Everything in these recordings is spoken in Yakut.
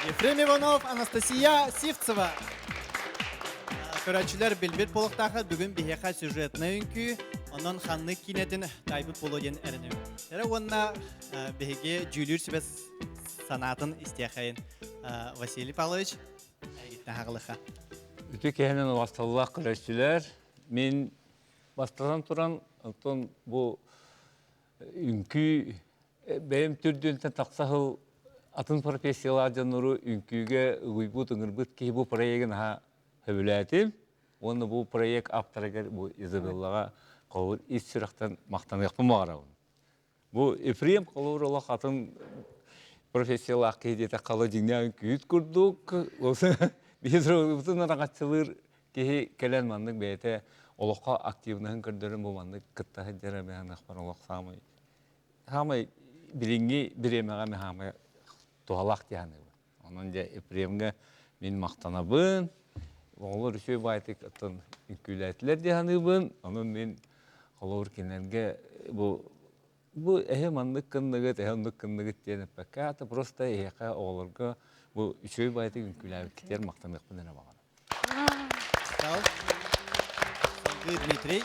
Ефрем Иванов, Анастасия Сивцева. Көрөөччүлэр билбит буолуохтаахха бүгүн биһиэхэ сюжетнай үҥкүү, онон ханнык киинэтин таайбыт буолуо диэн эрэнэбин. Эрэ уонна биһиги дьүүлүүр сүбэ санаатын истиэхэйин. Василий Павлович, эйигиттэн хаҕылыха. Үтүө киһинэн убасталлаах көрөөччүлэр, мин бастатан туран, оттон бу үҥкүү Бэйэм түрдүнтэн тахса сыл атын профессиялаах дьоннору үҥкүүгэ ыгыйбыт, ыҥырбыт киһи бу проегы наһаа сөбүлээтим. Уонна бу проект авторыгар бу Изабеллаҕа холобур ис сүрэхтэн махтаныахпын баҕарабын. Бу Ефрем холобур олох атын профессиялаах киһи диэтэххэ олох дьиҥнээх үҥкүүһүт курдук. Биһи араҥаччылыыр киһи кэлэн маннык бэйэтэ олоххо активныһын көрдөрөн бу маннык кытта сылдьара бэйэм олох саамай Хаамай билиҥҥи бириэмэҕэ мин хаамай туһалаах дии саныыбын. Онон дьэ Ефремҥэ мин махтанабын. Оҕолор үчүгэй баайтык оттон үҥкүүлээтилэр дии саныыбын. Онон мин холобур кинилэргэ бу бу эһи маннык гынныгыт, эһи оннук гынныгыт диэн эппэккэ, аата просто эһиэхэ оҕолорго бу үчүгэй баайтык үҥкүүлээбиккитигэр махтаныахпын эрэ баҕарабын. Дмитрий.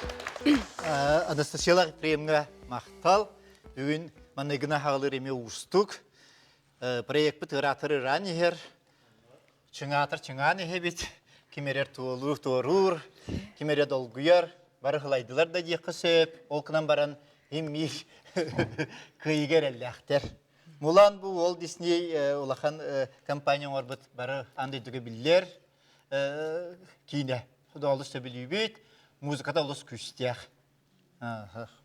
Анастасиялаах Ефремҥа махтал. Бүгүн маныгына хаалыр эмиэ уустук. Проекпыт ыраатар ыраан иһэр. Чыҥаатар чыҥаан иһэбит. Ким эрэр туолуур туоруур, ким эрэ долгуйар. Бары хылайдылар да диэххэ сөп. Ол гынан баран им-миир кыайыыга эрэллээхтэр. Мулан бу Уолт Дисней улахан компания оҥорбут бары аан дойдуга биллэр киинэ. Олус сөбүлүүбүт, музыката олус күүстээх.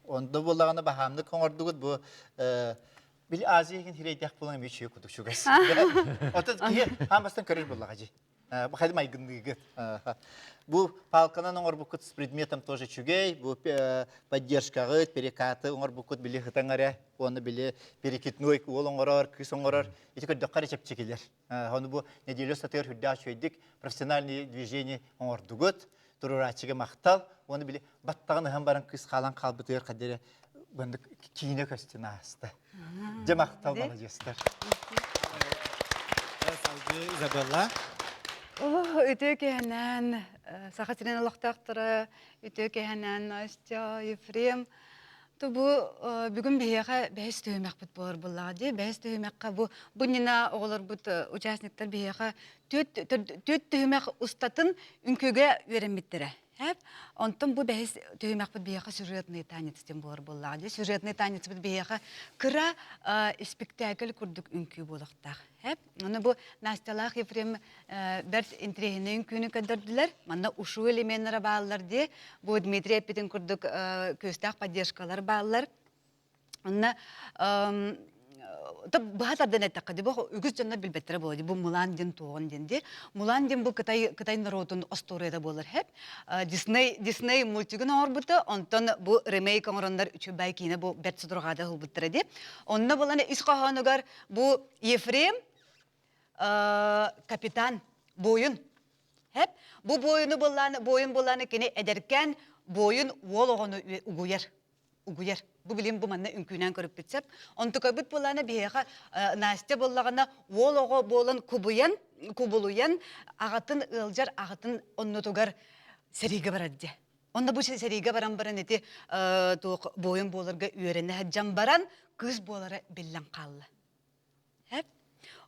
Онда буоллаҕына баһаамнык оҥордугут бу били Азия иһин хирэйдээх буолан эмиэ үчүгэй курдук чугас. Отут киһи хаан бастан көрөр буоллаҕа дии. Бахайдым айгынныыгыт. Бу палканан оҥорбуккут с предметом тоже үчүгэй. Бу поддержкаҕыт, перекаты оҥорбуккут били хытаҥ эрэ уонна били перекидной уол оҥорор, кыыс оҥорор. Ити көрдөххө эрэ чэпчэкилэр. Ону бу неделю сатыыр үрдээх үчүгэйдик профессиональные движения оҥордугут. Туруорааччыга махтал. Уонна били баттаҕын ыһан баран кыыс хаалан хаалбытыгар хаддere бандык киинэ көстөн ааста. Дьэ махтал маладьыастар. Салгыы Изабелла. Үтүө киһинэн Саха сирин олохтоохторо үтүө киһинэн Настя, Ефрем То бу бүгүн биһиэхэ бэһис түһүмэхпит буолар буоллаҕа дии. Бэһис түһүмэххэ бу бу иннинэ оҕолорбут участниктар биһиэхэ түөрт түһүмэх устатын үҥкүүгэ үөрэммиттэрэ. Хэп. Онтон бу бэһис түһүмэхпит биһиэхэ сюжетный танец диэн буолар буоллаҕа дии. Сюжетный танецпыт биһиэхэ кыра испиктээкил курдук үҥкүү буолуохтаах. Хэп. Ону бу Настялаах Ефрем бэрт интириэһинэй үҥкүүнү көрдөрдүлэр. Манна ушу элеменнара бааллар дии. Бу Дмитрий эппитин курдук күүстээх поддержкалар бааллар. Онно быһа тардан эттэххэ дии, бу үгүс дьоннор билбэттэрэ буолуо дии, бу Мулан диэн туоҕун диэн дии. Мулан диэн бу Кытай, Кытай норуотун остуоруйата буолар хэп. Дисней, Дисней мультигын оҥорбута, онтон бу ремейк оҥороннор үчүгэй киинэ бу бэрт судурҕаада ылбыттара дии. Онно булан ис хоһоонугар бу Ефрем капитан буойун Хэп бу буойуну буллааны буойун буллааны кини эдэркээн буойун уол оҕону угуйар угуйар. Бу билим бу манна үҥкүүнэн көрүппүт сөп. Онтукайбыт буоллаана биһиэхэ Настя буоллаҕына уол оҕо буолан кубуйан, кубулуйан аҕатын ыалдьар аҕатын оннутугар сэриигэ барар дьэ. Онно бу сэриигэ баран баран ити туох буойун буоларга үөрэнэ сылдьан баран кыыс буолара биллэн хаалла. Хэп.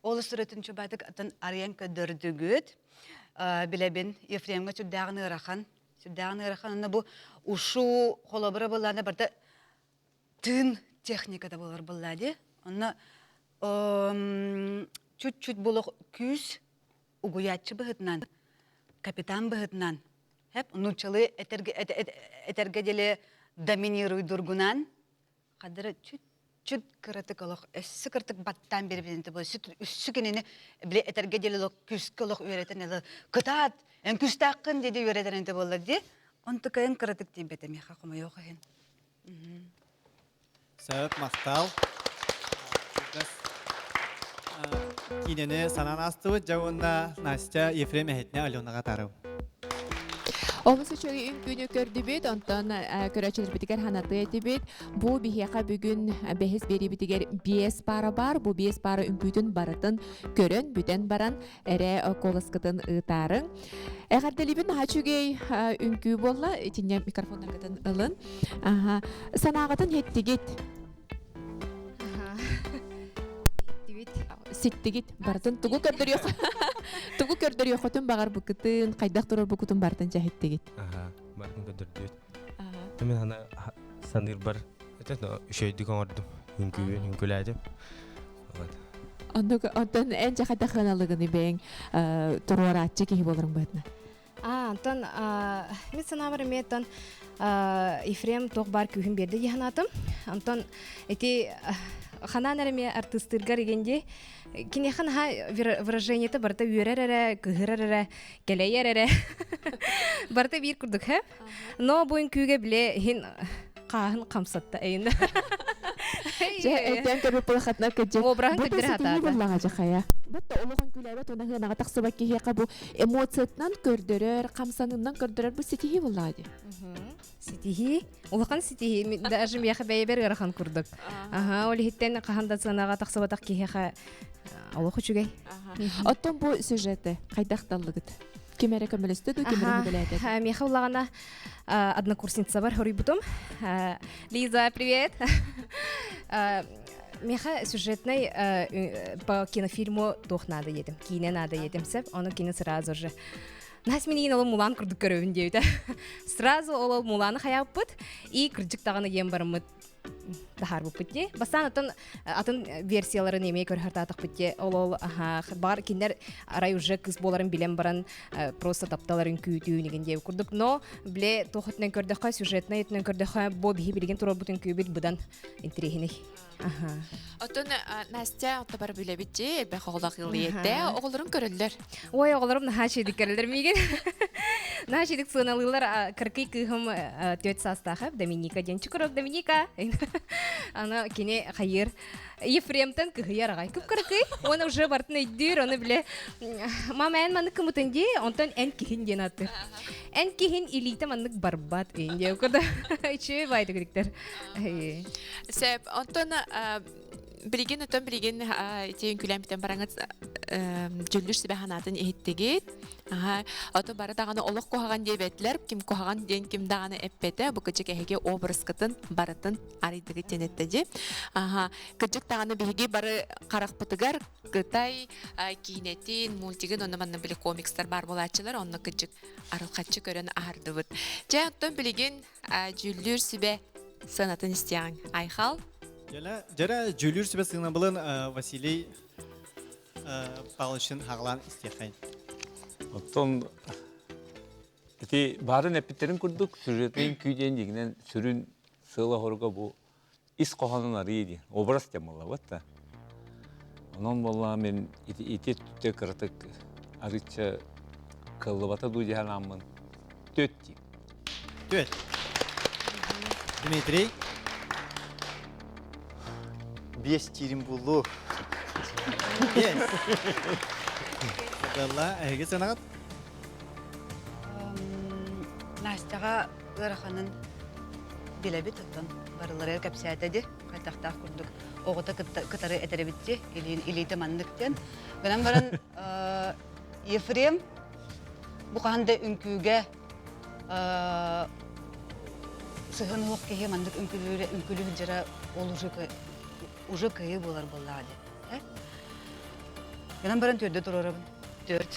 Ол сүрэтин чубатык атын арыйан көрдөрдүгүт. Билэбин, Ефремҥэ сүрдээҕин ыарахан. Сүрдээҕин ыарахан. Онно бу ушу холобура буоллаана барыта тыын техниката буолар буоллаа дии. Онно чуть-чуть болох күүс угуйааччы быһытынан, капитан быһытынан, хэп нууччалыы этэргэ, этэргэ диэли доминируйдургунан хадара чуть-чуть кыратык олох өссө кыратык баттаан биэрбитин бу үссү кинини били этэргэ диэли олох күүскэ олох үөрэтэн элэ кытаат эн күүстээххин диэди үөрэтэн этэ буоллар дии онтукайын кыратык тиийбэтэ миэхэ хомойуох иһин. Сөп, махтал. Киинэни санаан аастыбыт. Дьэ уонна Настя Ефрем эһэтинэ Аленаҕа таарым. Олус үчүгэй үҥкүүнү көрдүбүт, онтон көрөөччүлэрбитигэр ханатыы этибит. Бу биһиэхэ бүгүн бэһис биэриибитигэр биэс пара бар. Бу биэс пара үҥкүүтүн барытын көрөн, бүтэн баран эрэ куоласкытын ыытаарыҥ. Эҕэрдэлиибин наһаа үчүгэй үҥкүү буолла. Итиннэ микрофоннаргытын ылын. Аха. Санааҕытын иһиттигит. Ситтигит. Барытын тугу көрдөрүөх тугу көрдөрүөххүтүн баҕарбыккытын, хайдах турарбукутун барытын чэһиттигит. Аха, барытын көрдөрдүбүт. Мен ана саныырбар үчүгэйдик оҥордум. Үҥкүүбүн үҥкүүлээтим. Вот. Оннук онтон эн дьэ хайдах ыналыгыны бэйэҥ туруорааччы киһи буоларыҥ быһыытынан. А, онтон мин санаабар эмиэ оттон Ефрем туох баар күүһүн биэрдэ дии санаатым. Онтон ити ханаан эрэ эмиэ артыыстыыргар игин дии киниэхэ наһаа выражениета барыта үөрэр эрэ, кыһырар эрэ, кэлэйэр эрэ. Барыта биир курдук, һэ? Но бу үҥкүүгэ биле иһин хааһын хамсатта эйин. Дьэ, өйдөөн көрбүт булахатына кыдьык. Обраһын Бу көрдөрө ситиһии сатаата. буллаҕа дьахайа. Батта олох үҥкүүлээбэт уонна ыһыанаҕа тахсыбат киһиэхэ бу эмоциятынан көрдөрөр, хамсанынан көрдөрөр бу ситиһии буллаҕа дии. Ситиһии. Улахан ситиһии. Даже миэхэ бэйэбэр ыарахан курдук. Аха, ол иһиттэн хаһан да сыанаҕа тахсыбатах киһиэхэ олох үчүгэй. Оттон бу сюжеты хайдах таллыгыт? Ким эрэ көмөлөстө дуу, ким эрэ көмөлөөтө? Миэхэ улаҕана однокурсницабар хоруйбутум. Лиза, привет! Миэхэ сюжетный по кинофильму туох надо едем, киинэ надо едем сеп, ону кино сразу же. Нас миниин ол Мулан курдук көрөбүн диэбитэ. Сразу ол Муланы хаyaаппыт и кырдьык даҕаны диэн барыммыт таһаарбыппыт дии. Бастаан атын атын версияларын эмиэ көрө дии. Ол ол бар кинилэр арай уже кыз буоларын билэн баран просто тапталарын күүтүүн игин диэбит курдук. Но биле туох өттүнэн көрдөххө, сюжетнай өттүнэн көрдөххө, бу биһи билигин турарбытын күүбүт быдан интириэһинэй. Оттон Настя оттобар билэбит дии, элбэх оҕолоох ылыйэтэ. Оҕолорун көрөллөр. Ой, оҕолорум наһаа үчүгэй көрөллөр миигин. Наһаа үчүгэй сыаналыылар. Кыракый кыыһым түөрт саастаах Доминика диэн. Чукурок Доминика. Аны кини хайыр Ефремтэн кыһыйар аҕай. Кып-кыракый. Уонна уже бартын өйдүүр, оны биле мама эн маннык кымытын дии, онтон эн киһин диэн аттыр. Эн киһин илиитэ маннык барбат ин диэ курда. Үчүгэй баайдык күдүктэр. Сөп, онтон билигин отон билигин ити үҥкүүлээн бүтэн бараҥыт дьүллүр сүбэ санаатын иһиттигит. Аха, ото бары даҕаны олох куһаҕан диэбэтлэр, ким куһаҕан диэн ким даҕаны эппэтэ, бу кыдьык эһиги образкытын барытын арыйдыгыт диэн этте дии. Аха, кыдьык даҕаны биһиги бары харахпытыгар Кытай киинэтин, мультигын, онно манна били комикстар баар буолааччылар, онно кыдьык арылхаччы көрөн аһардыбыт. Дьэ, оттон билигин дьүүллүүр сүбэ сыанатын истиэҕиҥ. Айхал? Дьэрэ дьүүллүүр сүбэ сыанабылын Василий Павловичтын хаҕалаан истиэххэйин. Оттон ити баарын эппиттерин курдук сюжетын күү диэн дьиҥинэн сүрүн сыала-соруга бу ис хоһоонун арыйыы диэн образ диэн буоллабыт да. Онон буоллаҕа мин ити ити өттүттэ кыратык арыычча кыллыбата дуу дии санааммын түөт диим. Түөт. Дмитрий? Биэс диирим буолуо. Биэс. Сабелла, эһиги сыанаҕыт? Настяҕа ыараханын билэбит оттон барыларыгар кэпсээтэ ди хайдахтаах курдук оҕото кытары этэрэбит ди илиитэ маннык диэн гынан баран Ефрем бу хаһан да үҥкүүгэ сыһыан уох киһи маннык үҥкүлүүрэ үҥкүлүү сылдьара ол уже уже кыайыы буолар буоллаҕа дии гынан баран төрдө туруорабын төрт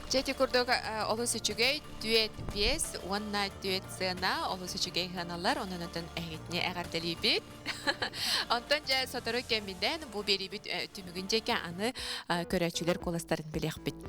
Дьэ ити курдук олус үчүгэй түөт биэс уонна түөт сыана олус үчүгэй сыаналар онон оттон эһигитини эҕэрдэлиибит. Онтон дьэ сотору кэминэн бу биэриибит түмүгүн дьэкэ аны көрөөччүлэр куоластарын билиэхпит.